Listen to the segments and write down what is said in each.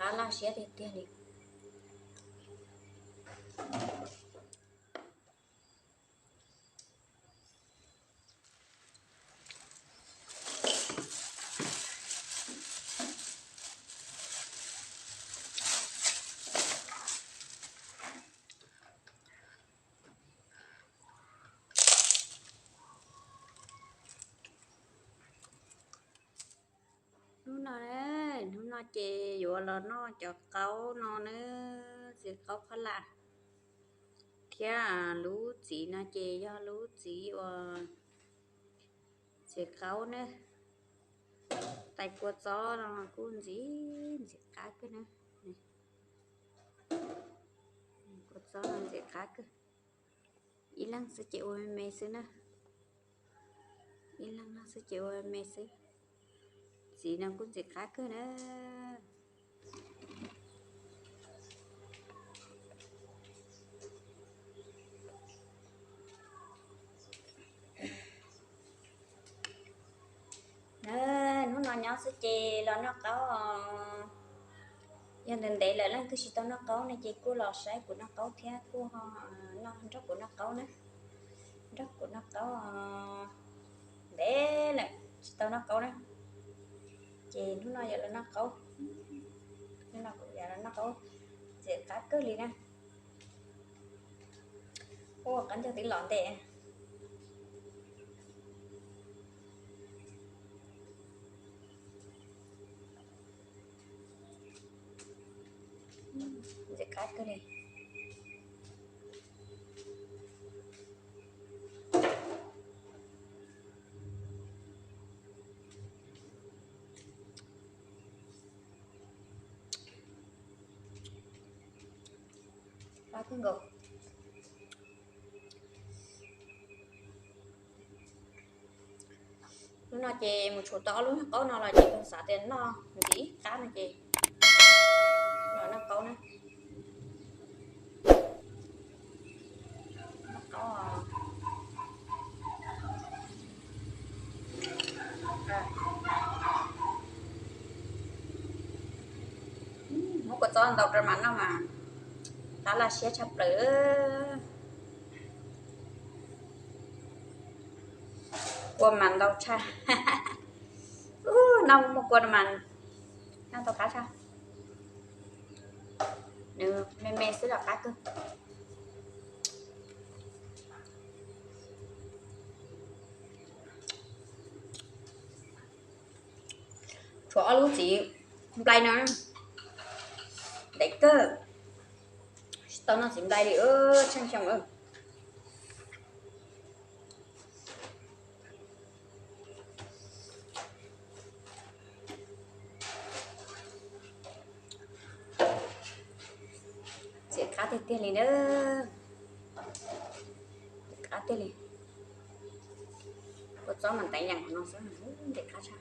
Qab laj siab tiag tiag li. Hnub no, hnub no ces yuav los noj cov qaub no na, txiv qaub phaj lam thiab lub txiv no ces yog lub txiv uas txiv qaub na. Tais kua txob no kuj ntxim ntxim qab kawg na. Kua txob no ntxim qab kawg. Ib leeg xwb ces ua me me xwb na. Ib leeg no xwb ces ua me me xwb. Txiv no kuj ntxim qab kawg na. Hnub no nyob xwb ces los noj qaub. Yog ntev ntev lawm leej twg tsis tau noj qaub no ces kuj los saib kuv noj qaub thiab kuj ho nrog kuv noj qaub na. Nrog kuv noj qaub. Ntev lawm tsis tau noj qaub na, ces hnub no yuav los noj qaub. Hnub no kuv yuav los noj qaub, ntxim qab kawg li na. Ua qab ncaug twb los ntev. Ntxim qab kawg li. Qab kawg nkaus. Hnub no ces mus tshuav tau ob lub nyuag qaub no los ces kuv xav tias noj ntxim qab no ces los noj qaub na. Noj qaub. Muab kua txob ntau rau mas noj mas qab laj siab tshaj plaws. Kua mas ntau tshaj. Noj muaj kua no mas noj tau qab tshaj. Nws me me xwb los qab kawg. Tshuav ob lub txiv nplai no, ntev kawg, tsis tau noj txiv nplai li, tsheej xyoo lawm. Ntxim qab tiag tiag li na. Ntxim qab tiag li. Kua txob mas ntev yam no xwb, ntxim qab tshaj.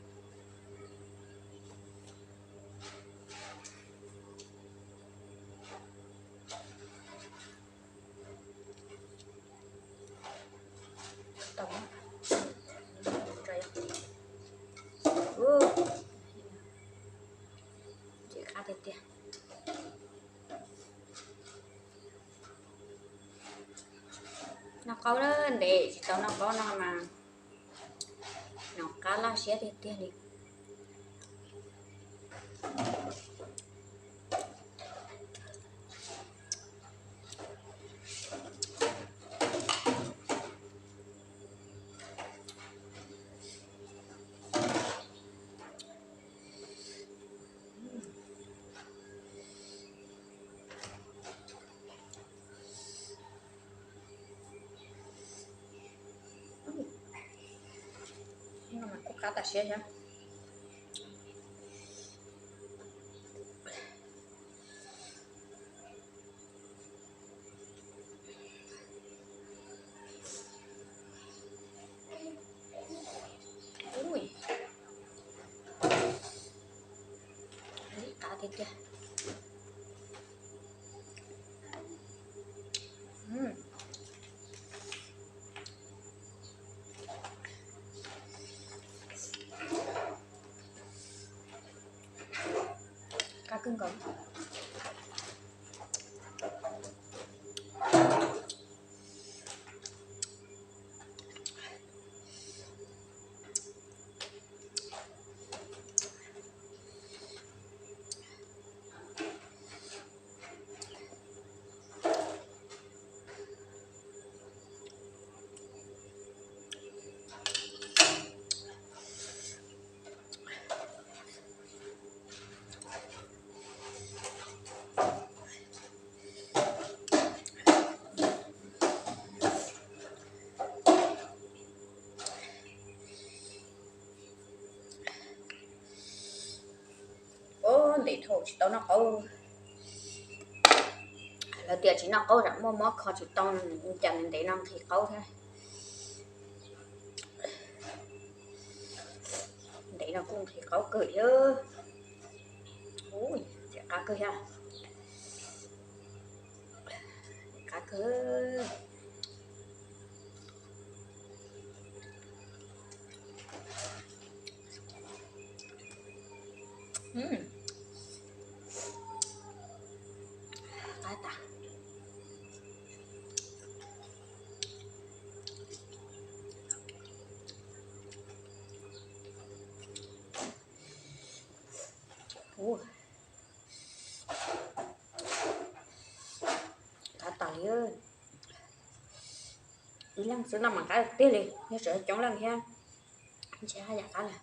Ntxim qab tiag tiag. Noj qaub ntev tsis tau noj qaub no mas noj qab laj siab tiag tiag li. Kuj qab tas siab thiab. Ntxim qab tiag tiag. Qab Kawg nkaus. Ub, ntev dhau tsis tau noj qaub. Lawv tias tsis noj qaub tsam muaj mob kho tsis tau, cas ntev no nqhis qaub thiab. Ntev no kuj nqhis qaub kawg thiab. Ub, qab kawg thiab. Qab kawg. Qab tas. Ub, qab tas li. Ib leeg xwb no mas qab tiag li, yog tseem coob leej thiab ntshe haj yam qab lawm.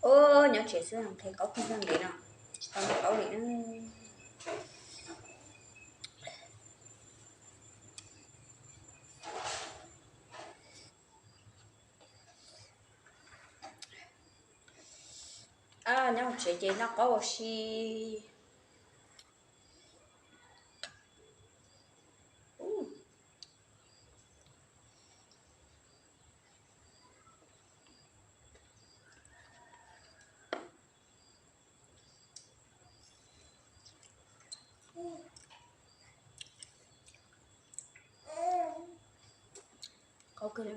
Ub, nyob tsev xwb nqhis qaub kawg ntev no, tsis tau noj qaub li na. Nyob tsev ces noj qaub ua si. Qaub kawg li.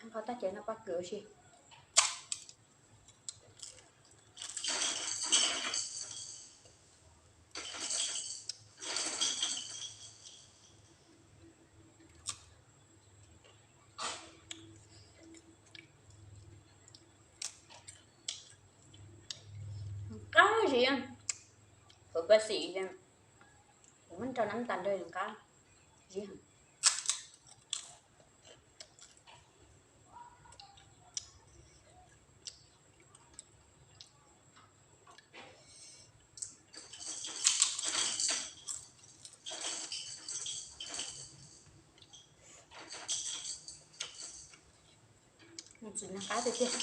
Noj qab tag ces noj pob kws ua si. Qab zim, kuv pab xim, kuv muab rau nab tas nrog qab zim. Tsis nag qab tiag tiag.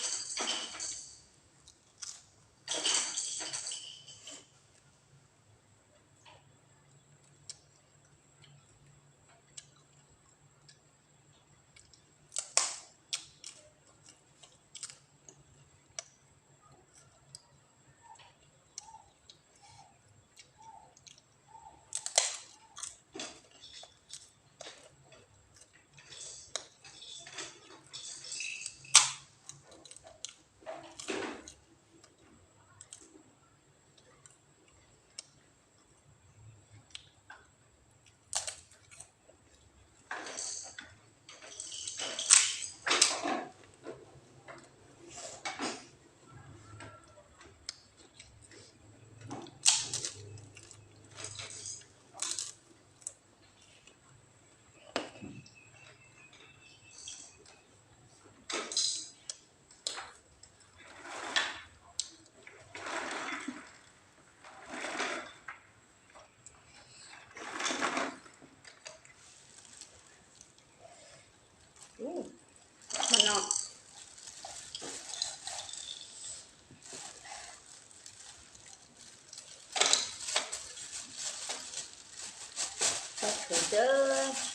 Ub, mas no tso tshuav xwb.